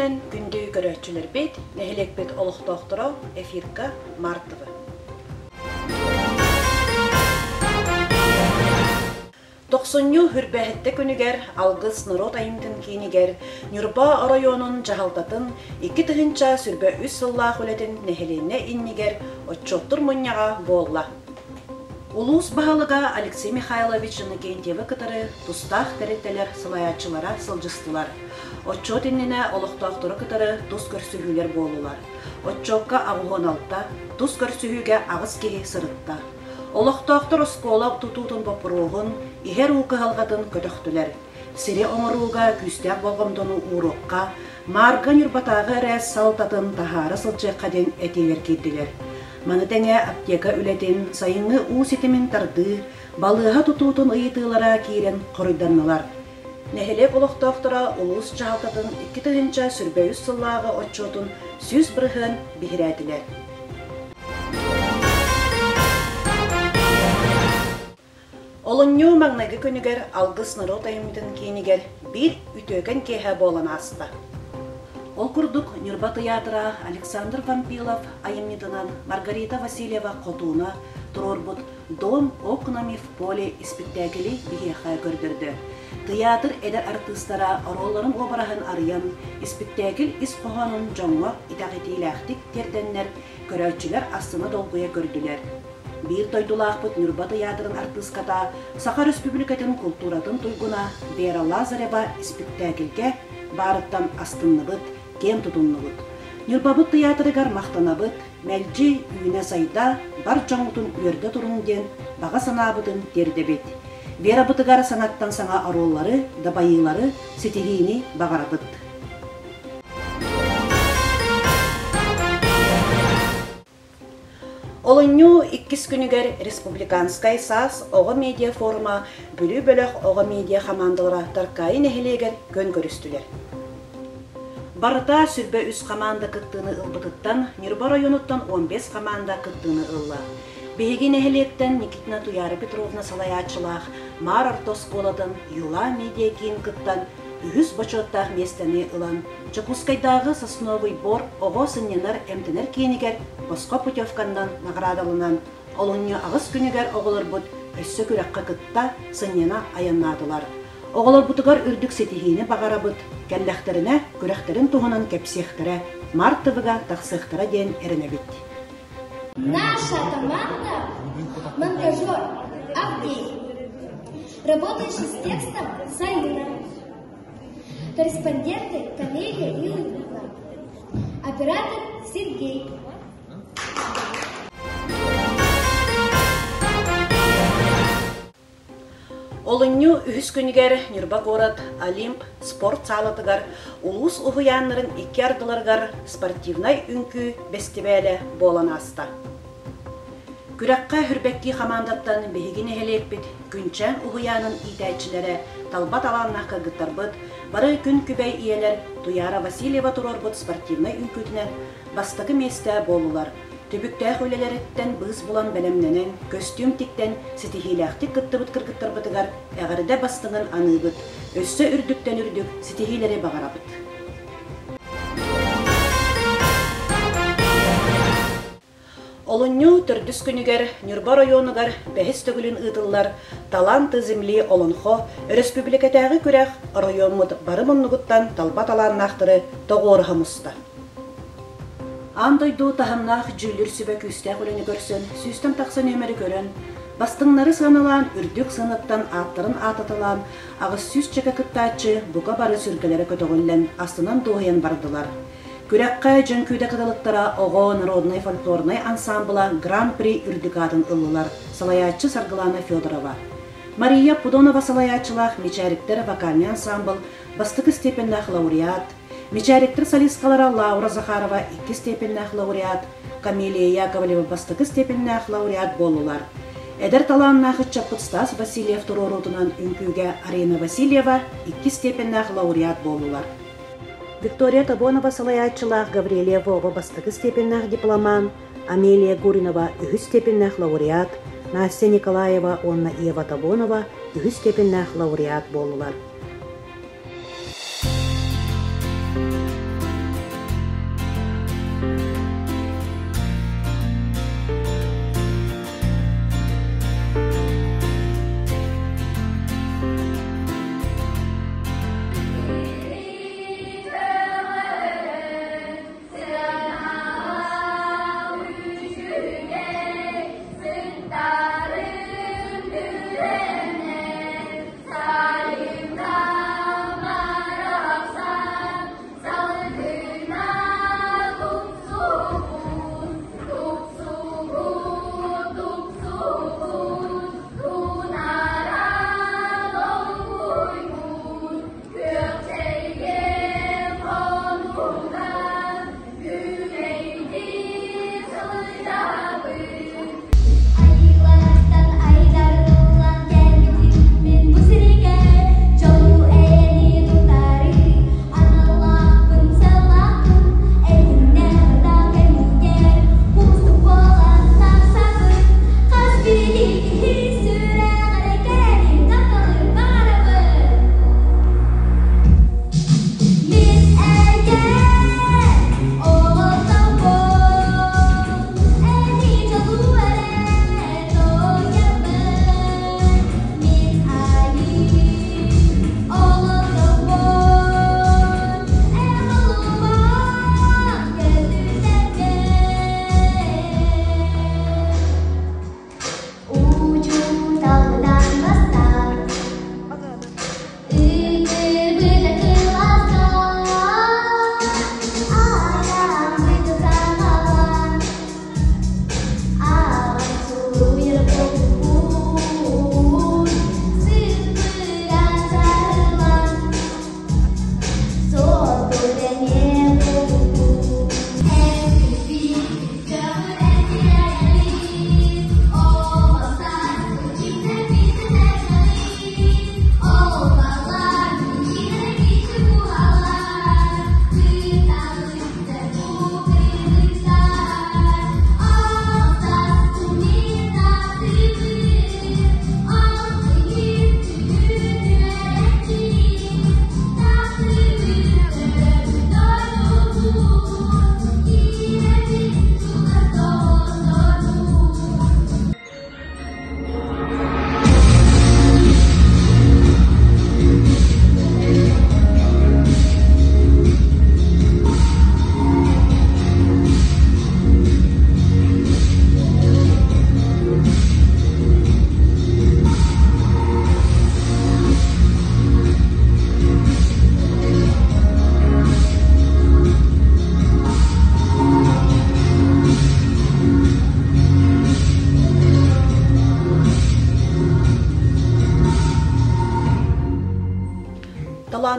күнүнэн күндү көрөөччүлэрбит, нэһилиэкпит олохтоохторо эфирга Мартовы. Тохсунньу Хүрбэһиттэ күнүгэр Алгыс норуот айымньытын киинигэр Ньурба оройуонун дьаһалтатын 2023 сыллаах үлэтин нэһилиэнньэ иннигэр отчуоттуур мунньаҕа буолла. Улуус баһылыга Алексей Михайлович Иннокентьевы кытары тустаах тэрилтэлэр салайааччылара сылдьыстылар. Отчуот иннинэ олохтоохтору кытары тус көрсүһүүлэр буоллулар. Отчуокка 86, тус көрсүһүүгэ аҕыс киһи сырытта. Олохтоохтор оскуола тутуутун боппуруоһун, иһэр уу кыһалҕатын көтөхтүлэр. Сири оҥорууга күүстээх болҕомтону ууруохха, Маарга Ньурбатааҕы эрэ салтатын таһаара сылдьыахха диэн этиилэр киирдилэр. Маны тэҥэ аптека үлэтин, сайыҥҥы уу ситимин тардыы, балыыһа тутуутун ыйытыылара киирэн хоруйданнылар. Нэһилиэк олохтоохторо улуус дьаһалтатын 2023 сыллааҕы отчуотун 100% биһирээтилэр. Олунньу маҥнайгы күнүгэр Алгыс норуот айымньытын киинигэр биир үтүөкэн киэһэ буолан ааста. Ол курдук Ньурба тыйаатыра Александр Вампилов айымньытынан Маргарита Васильева-Хотууна туруорбут «Дом окнами в поле» испиктээкили биһиэхэ көрдөрдө. Тыйаатыр эдэр артыыстара оруолларын уобараһын арыйан, испиктээкил ис хоһоонун дьоҥҥо итэҕэтиилээхтик тиэрдэннэр, көрөөччүлэр астына долгуйа көрдүлэр. Биир дойдулаахпыт Ньурба тыйаатырын артыыската, Саха Өрөспүүбүлүкэтин култууратын туйгуна Вера Лазарева испиктээкилгэ баарыттан астынныбыт, киэн тутуннубут. Ньурбабыт тыйаатырыгар махтанабыт, мэлдьи үүнэ-сайда, бар дьоҥҥутун үөрдэ туруҥ диэн баҕа санаабытын тиэрдэбит. Верабытыгар саҥаттан саҥа оруоллары, дабайыылары, ситиһиини баҕарабыт. Олунньу иккис күнүгэр Республиканскай саас оҕо медиа-форума Бүлүү бөлөх оҕо медиа хамаандалара Таркаайы нэһилиэгэр күөн көрүстүлэр. Барыта 23 хамаанда кыттыыны ылбытыттан Ньурба оройуонуттан 15 хамаанда кыттыыны ылла. Биһиги нэһилиэктэн Никитина Туяра Петровна салайааччылаах Маар орто оскуолатын Юла медиа-киин кыттан үһүс бочуоттаах миэстэни ылан Дьокуускайдааҕы Сосновый бор оҕо сынньанар-эмтэнэр киинигэр босхо путевканнан наҕараадаланан олунньу аҕыс күнүгэр оҕолорбут өссө күрэххэ кытта сынньана айаннаатылар. Оҕолорбутугар үрдүк ситиһиини баҕарабыт, кэллэхтэринэ күрэхтэрин туһунан кэпсиэхтэрэ, Мартовыга тахсыахтара диэн эрэнэбит. Наша команда монтажер Авдей, работающий с текстом Сайына. Корреспонденты Камелия и Людмила. Оператор Сергей. Олунньу үһүс күнүгэр Ньурба куорат Олимп спорт саалатыгар улуус уһуйааннарын икки ардыларыгар спортивнай үҥкүү бэстибээлэ буолан ааста. Күрэххэ Хүрбэктии хамаандаттан биһиги нэһилиэкпит Күнчээн уһуйаанын иитээччилэрэ, талба талааннаах кыргыттарбыт, бары күн күбэй ийэлэр Туйаара Васильева туруорбут спортивнай үҥкүүтүнэн бастакы миэстэ буоллулар. Түбүктээх үлэлэриттэн быыс булан бэлэмнэнэн, көстүүм тиктэн ситиһиилээхтик кыттыбыт кыргыттарбытыгар эҕэрдэ бастыҥын аныыбыт, өссө үрдүктэн үрдүк ситиһиилэри баҕарабыт. Олунньу төрдүс күнүгэр Ньурба оройуонугар бэһис төгүлүн ыытыллар «Таланты земли Олонхо» өрөспүүбүлүкэтээҕи күрэх оройуоммут бары муннугуттан талба талааннаахтары тоҕуоруһа муста. Аан дойду таһымнаах дьүүллүүр сүбэ күүстээх үлэни көрсөн, сүүстэн тахса нүөмэри көрөн, бастыҥнары сыаналаан, үрдүк сыанаттан ааттарын аататалаан, 800 чэкэ кыттааччы бука бары сүргэлэрэ көтөҕүллэн, астынан-дуоһуйан бардылар. Күрэххэ Дьөҥкүүдэ кыталыктара оҕо народнай фольклорнай ансаамбыла Гран-при үрдүк аатын ыллылар, салайааччы Саргылана Федорова. Мария Пудонова салайааччылаах Мичээриктэр вокальнай ансаамбыл бастакы степеннээх лауреат, Мичээриктэр солисткалара Лаура Захарова икки степеннээх лауреат, Камелия Яковлева бастакы степеннээх лауреат буоллулар. Эдэр талааннаах ыччаппыт Стас Васильев туруоруутунан үҥкүүгэ Арина Васильева икки степеннээх лауреат буоллулар. Виктория Тобонова салайааччылаах Гаврилия Вова бастакы степеннээх дипломант, Амелия Гуринова үһүс степеннээх лауреат, Настя Николаева уонна Ева Тобонова үһүс степеннээх лауреат буоллулар.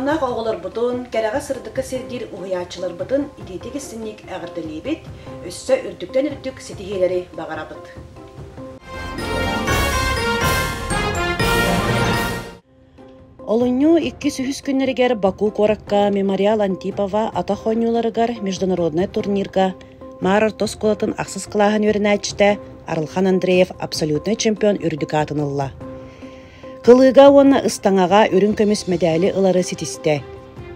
Талааннаах оҕолорбутун, кэрэҕэ-сырдыкка сирдиир уһуйааччыларбытын итиитик-истиҥник эҕэрдэлиибит, өссө үрдүктэн үрдүк ситиһиилэри баҕарабыт. Олунньу иккис-үһүс күннэригэр Баку куоракка Мемориал Антипова атах оонньууларыгар международнай турнирга Маар орто оскуолатын ахсыс кылааһын үөрэнээччитэ Арылхан Андреев абсолютнай чемпион үрдүк аатын ылла. Кылыыга уонна ыстаҥаҕа үрүҥ көмүс мэдээли ылары ситистэ.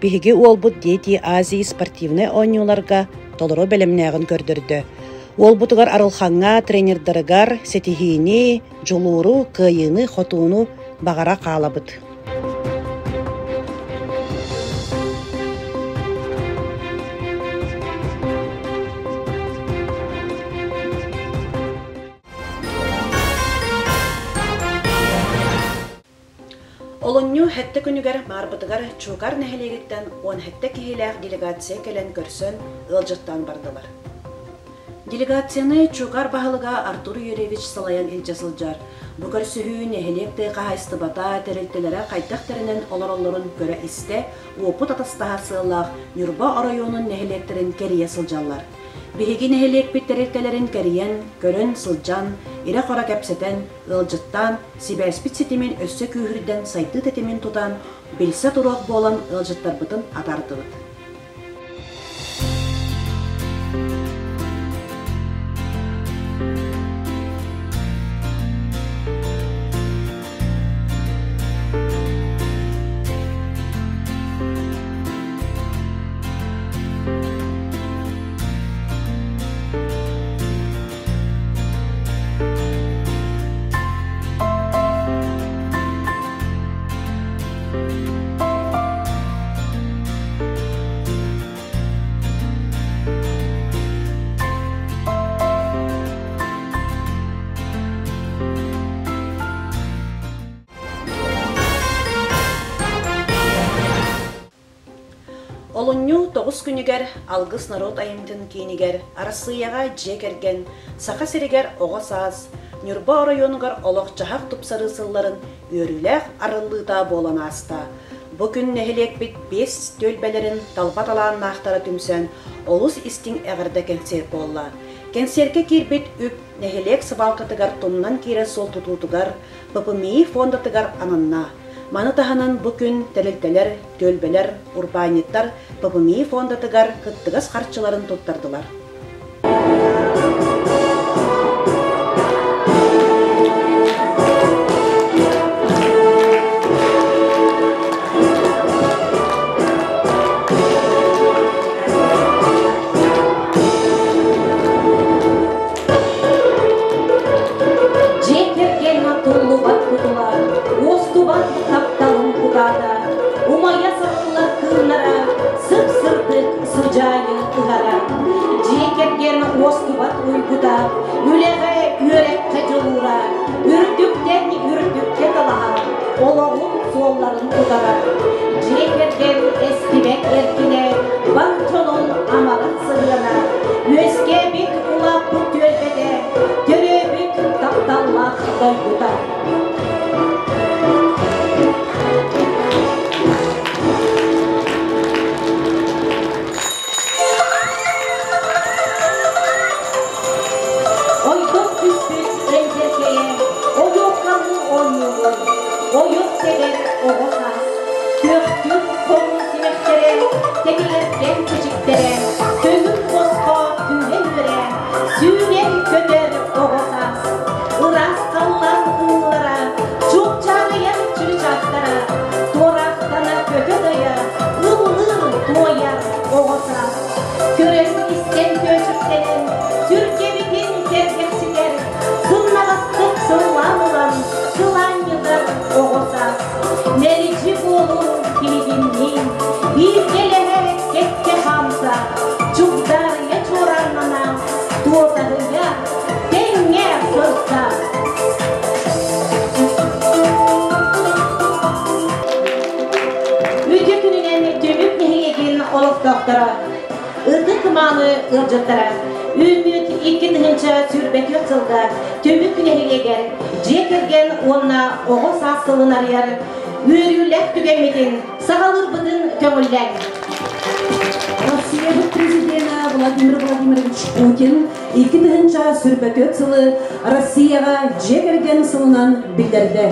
Биһиги уолбут Дети Азии спортивнай оонньууларга толору бэлэмнээҕин көрдөрдө. Уолбутугар Арылхаҥҥа тренердарыгар ситиһиини, дьулууру, кыайыыны-хотууну баҕара хаалабыт. Олунньу сэттэ күнүгэр Маарбытыгар Чуукар нэһилиэгиттэн 17 киһилээх делегация кэлэн көрсөн, ыалдьыттаан бардылар. Делегацияны Чуукар баһылыга Артур Юрьевич салайан илдьэ сылдьар. Бу көрсүһүү нэһилиэк тыа хаһаайыстыбата тэрилтэлэрэ хайдах тэринэн олороллорун көрө-истэ, уопут атастаһар сыаллаах Ньурба оройуонун нэһилиэктэрин кэрийэ сылдьаллар. Биһиги нэһилиэкпит тэрилтэлэрин кэрийэн, көрөн, сылдьан, ирэ-хоро кэпсэтэн, ыалдьыттаан, сибээспит ситимин өссө күүһүрдэн сайдыы тэтимин тутан, билсэ туруох буолан ыалдьыттарбытын атаардыбыт. Олунньу тоҕус күнүгэр Алгыс норуот айымньытын киинигэр Арассыыйаҕа дьиэ кэргэн, Саха сиригэр оҕо саас, Ньурба оройуонугар олох-дьаһах тупсарыы сылларын үөрүүлээх арыллыыта буолан ааста. Бу күн нэһилиэкпит биэс түөлбэлэрин талба талааннаахтара түмсэн, олус истиҥ эҕэрдэ кэнсиэр буолла. Кэнсиэркэ киирбит үп нэһилиэк сыбаалкатыгар тумнан киирэр суол тутуутугар, ППМИ фондатыгар ананна. Маны таһынан бу күн тэрилтэлэр, түөлбэлэр, урбаанньыттар ППМИ фондатыгар кыттыгас харчыларын туттардылар. Дьиэ кэргэн туллубат тутула, уостубат тапталын кутаата, умайа сахыллар кыымнара, сып-сырдык сыдьаайы ыһара. Дьиэ кэргэн уостубат уйгута, үлэҕэ, үөрэххэ дьулуура, үрдүктэн үрдүккэ талаһар, олоҕун суолларын тутара. Дьиэ кэргэн эстибэт эркинэ, бар дьонун амарах сыһыана, үөскээбит улааппыт түөлбэтэ, төрөөбүт тапталлаах дойдута. Ойдом түспүт эндэркэйэ, ойуоккалыы оонньуугун, ойут тэбэр оҕо саас, күөхтүн хонуу симэхтэрэ, тэтиҥэргэн чэчиктэрэ, көҥүл босхо күүһэ-үөрэ, сүүрэн көтөр оҕо саас, ыраас халлаан кыыллара, чуопчаарыйар чыычаахтара, туораахтана көтө-дайа, ыллыыр туойар оҕо саас. Көрөн-истэн көөчүктэнэн, сүргэбитин сэргэхситэр, сымнаҕастык сыллаан ылан, сылаанньытар оҕо саас. Мэлдьи буолун киһитинниин, бииргэлэһэ кэккэ хаамса, чугдаарыйа чуорааннана, туотаһыйа тэҥҥэ сырса. Үтүө күнүнэн Түмүк нэһилиэгин олохтоохторо, ытык мааны ыалдьыттара, үүммүт 2024 сылга Түмүк нэһилиэгэр дьиэ кэргэн уонна оҕо саас сылын арыйар үөрүүлээх түгэммитин Саҕалыырбытын көҥүллээҥ. Россиябыт президенэ Владимир Владимирович Путин 2024 сылы Россияҕа дьиэ кэргэн сылынан биллэрдэ.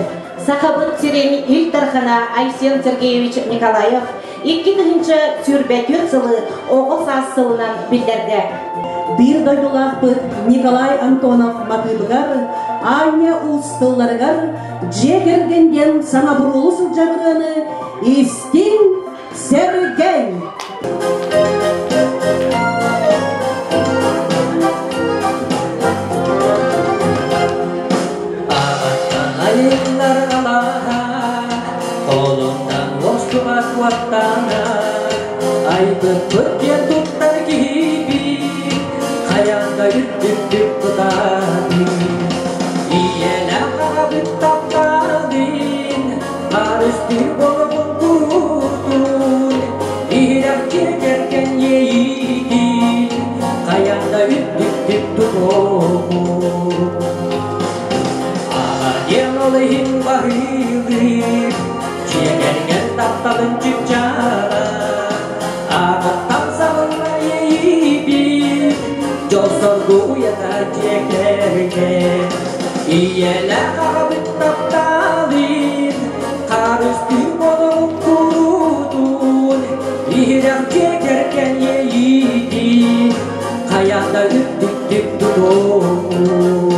Сахабыт сирин Ил Дархана Айсен Сергеевич Николаев 2024 сылы оҕо саас сылынан биллэрдэ. Биир дойдулаахпыт Николай Антонов матыыбыгар Аня Уус тылларыгар дьиэ кэргэн диэн саҥа буруолу сылдьар ырыаны истиҥ, сэргэҥ! Айыллар алааһа, холунтан уостубат уоттаана, айбыппыт диэн туттар киһибит, хайаан да үрдүктүк тутаабыт. Ийэлээх аҕабыт таптаалын, харыстыыр буолабын куруутун, иһирэх дьиэ кэргэн иэйиитин, хайаан да үрдүктүк тутуоҕун. Аҕа диэн ол иһин баһыылыыр, дьиэ кэргэн тапталын чыпчаала, аҕаттан саҕыллар иэйиибит, дьол-соргу уйата дьиэ кэргэн. Ийэлээх аҕабыт тапталын, харыстыыр бодорук куруутун, иһирэх дьиэ кэргэн иэйиитин, хайаан да үрдүктүк тутуоҕун.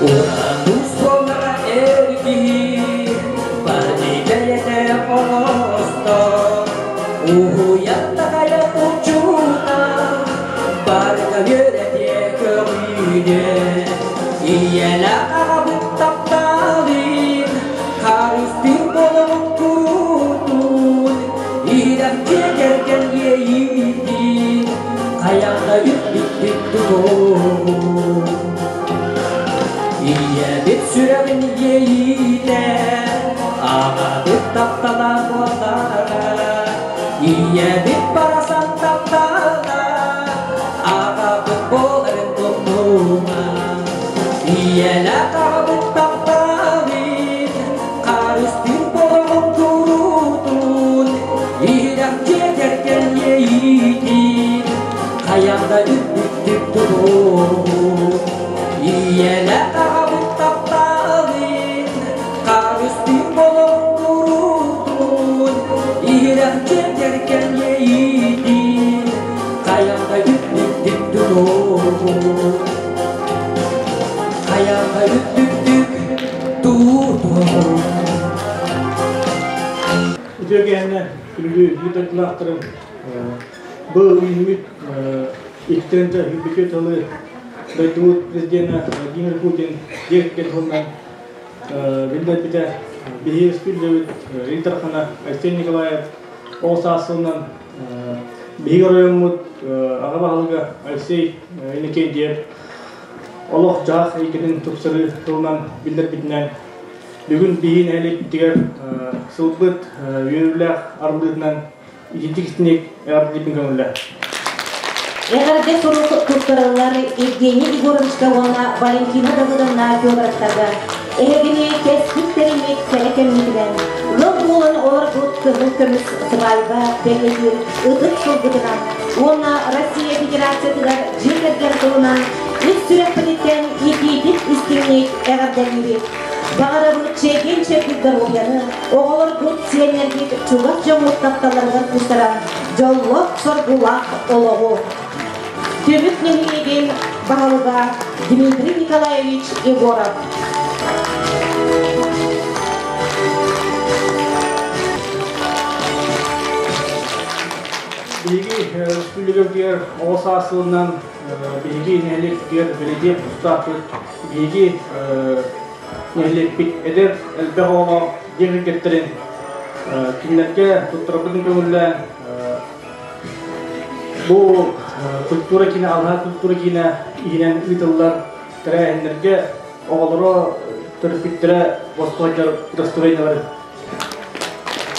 Ураанус буоллаҕа эр киһи, бары бэйэтэ оҥостор. Уһуйан такайа учуутал, барыта үөрэтиэ көҕүүнэ. Ийэлээх аҕабыт тапталын, харыстыыр буолуҥ куруутун, иһирэх дьиэ кэргэн иэйиитин, хайаан да үрдүктүк тутуоҕун. Ийэбит сүрэҕин иэйиитэ, аҕабыт таптала буоллаҕа. Ийэбит барасан таптала, аҕабыт буоларын тумнума. Ийэлээх аҕабыт тапталын, харыстыыр буолуҥ куруутун, иһирэх дьиэ кэргэн иэйиитин, хайаан да үрдүктүк тутуоҕун. Ийэлээх аҕабыт тапталын, харыстыыр буолуҥ куруутун, иһирэх дьиэ кэргэн иэйиитин, хайаан да үрдүктүк тутуоҕун. Хайаан да үрдүктүк тутуоҕун. Үтүө киэһэннэ күндү биир дойдулаахтарым бу үүммүт иккитинчи бүтүө тылы дойдубут президенэ Владимир Путин дьиэ кэргэн туһунан биллэрбитэ. Биһиги республикабыт Ил Дархана Айсен Николаев оҕо саас сылынан биһиги оройуоммут аҕа баһылыга Алексей Иннокентьев олох-дьаһах эйгэтин тупсарыы тылынан биллэрбитинэн бүгүн биһиги нэһилиэкпитигэр сылбыт үөрүүлээх арыллыытынан итинник итинник эҕэрдэлиибин көҥүллэ. Эҕэрдэ сурук туттарыллар Евгений Егоровичка уонна Валентина Давыдовна Федоровтарга эһигини кэспит тэриммит кэрэ кэммитинэн ыал буолан олорбут кыһыл көмүс сыбаайба бэлиэтиир ытык сылгытынан уонна Россия Федерациятыгар дьиэ кэргэн тылынан ис сүрэхпититтэн итиитик истиҥник эҕэрдэлиибит. Баҕарабыт чэгиэн-чэбдик доруобуйаны, оҕолоргут, сиэннэргит чугас дьоҥҥут тапталларыгар куустаран, дьоллоох-соргулаах олоҕу. Түмүк нэһилиэгин баһылыга Дмитрий Николаевич Егоров. Биһиги республикабытыгар оҕо саас сылынан биһиги нэһилиэкпитигэр бэлиэтиэх тустаахпыт. Биһиги нэһилиэкпит эдэр элбэх оҕолоох дьиэ кэргэттэрин кинилэргэ туттарарбытын көҥүллээн бу культура киинэ, Алаһа культура киинэ иһинэн ыытыллар тэрээһиннэргэ оҕолоро Төрөппүттэрэ босхо удостоверениелары.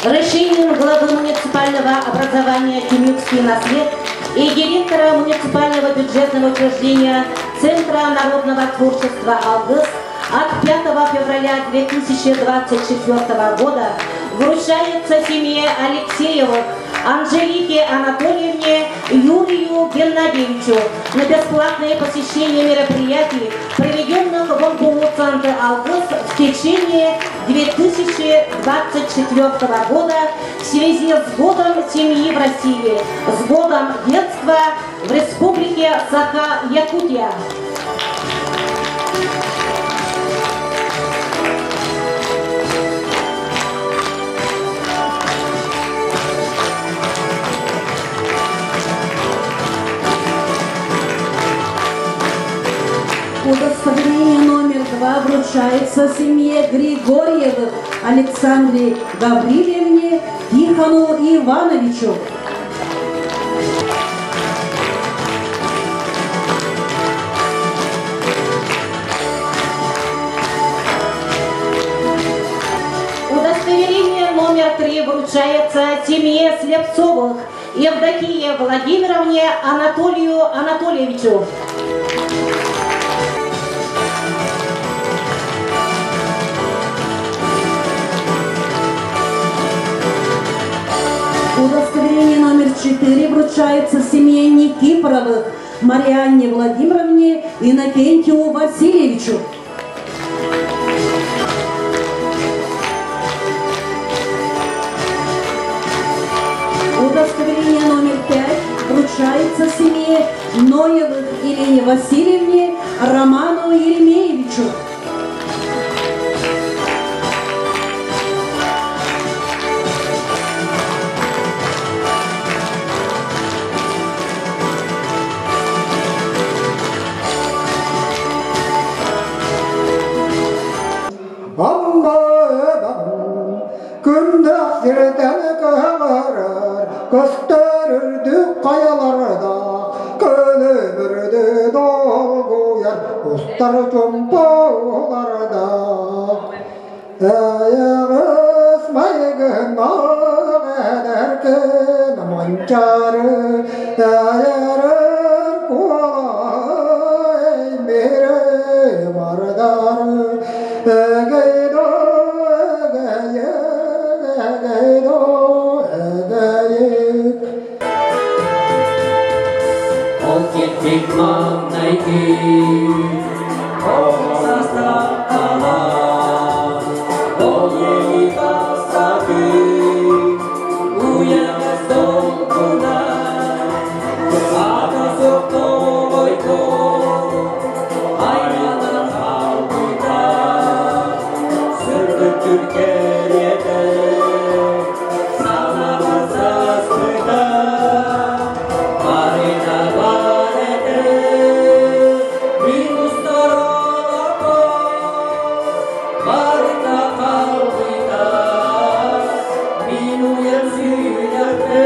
Решением главы муниципального образования Тюмюкский наслед и директора муниципального бюджетного учреждения Центра народного творчества «Алгыс» от 5 февраля 2024 года вручается семье Алексеевых Анжелике Анатольевне, Юрию Геннадьевичу на бесплатное посещение мероприятий, проведенных в МПУ Центр «Алгыс» в течение 2024 года в связи с Годом семьи в России, с Годом детства в Республике Саха-Якутия. Удостоверение номер 2 вручается семье Григорьевых Александре Гаврилевне, Тихону Ивановичу. Удостоверение номер 3 вручается семье Слепцовых Евдокии Владимировне, Анатолию Анатольевичу. Удостоверение номер 4 вручается семье Никифоровых Марианне Владимировне, Иннокентию Васильевичу. Удостоверение номер 5 вручается семье Ноевых Елене Васильевне, Роману Еремеевичу. Күндөх сирден көһөрөр, көстөрүрдү каяларда, көлөмүрдү долгуяр, устар чумпуларда. Эйэгис майгын эдеркен манчары, эйэрэр куолай мере бардары, эгейдо эгейе, эгейдо эгейик. Ол кетпек маңнайгы, оғыз ол еми бастакы, уямыз толқында, аты тоғойто, айманын қалпыда, сүргін түркереді, санамыз аспыда, барына бар еді, минустар олақо, барына қалпыда, мин уям сүйнәпті.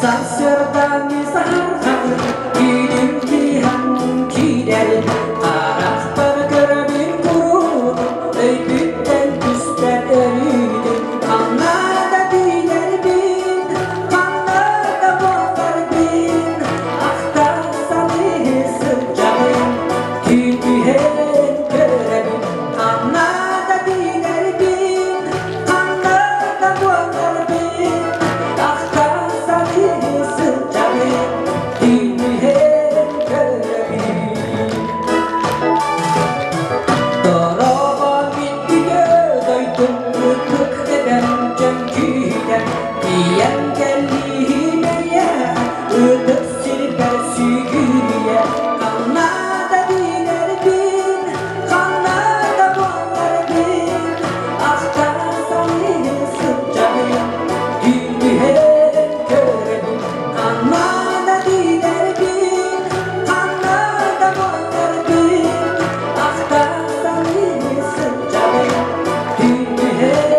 Сарсыардааҥҥы саһарҕаны түүнүн кииһэн киирэрин харахпар көрөбүн куруутун өйбүттэн түспэт өрүүтүн ханна да тиийэрбин ханна да буоларбын ахта саныы сылдьабын түүн түһэн көрөбүн ханна да тиийэрбин ханна да буоларбын ахта саныы сылдьабын түүн түһэн көрөбүн Дорообо мин үтүө дойдум ытык эбэм дьөҥкүүтэ тиийэн кэллиим эйэ ытык сирбэр сүгүрүйэ ханна да билэрбин ханна да буоларбын ахта саныы сылдьабын түүнүһэн көрөбүн ханна да билэрбин ханна да буоларбын ахта саныы сылдьабын түүнүһэн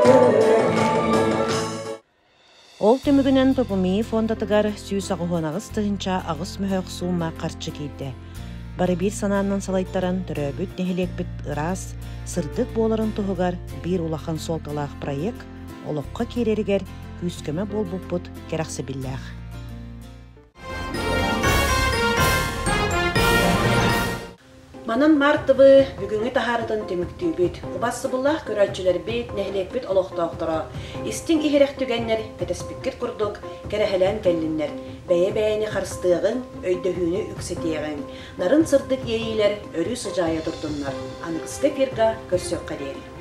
көрөбүн. Ол түмүгүнэн ППМИ фондатыгар 188 8 мөһөөх суумма харчы киирдэ. Бары биир санааннан салайтаран төрөөбүт нэһилиэкпит ыраас, сырдык буоларын туһугар биир улахан суолталаах проект олоххо киирэригэр күүс-көмө буолбуппут кэрэхсэбиллээх. Манан Мартыбы бүгүҥҥү таһаарытын түмүктүүбүт. Убассыбыллаах көрөөччүлэрбит, нэһилиэкпит олохтоохторо истиҥ иһирэх түгэннэр кэтэспиккит курдук кэрэһэлээн кэллиннэр. Бэйэ-бэйэни харыстыаҕыҥ, өйдөһүүнү үксэтиэҕиҥ. Нарын сырдык иэйиилэр өрүү сыдьаайа турдуннар. Аныгыскы эфирга көрсүөххэ диэри.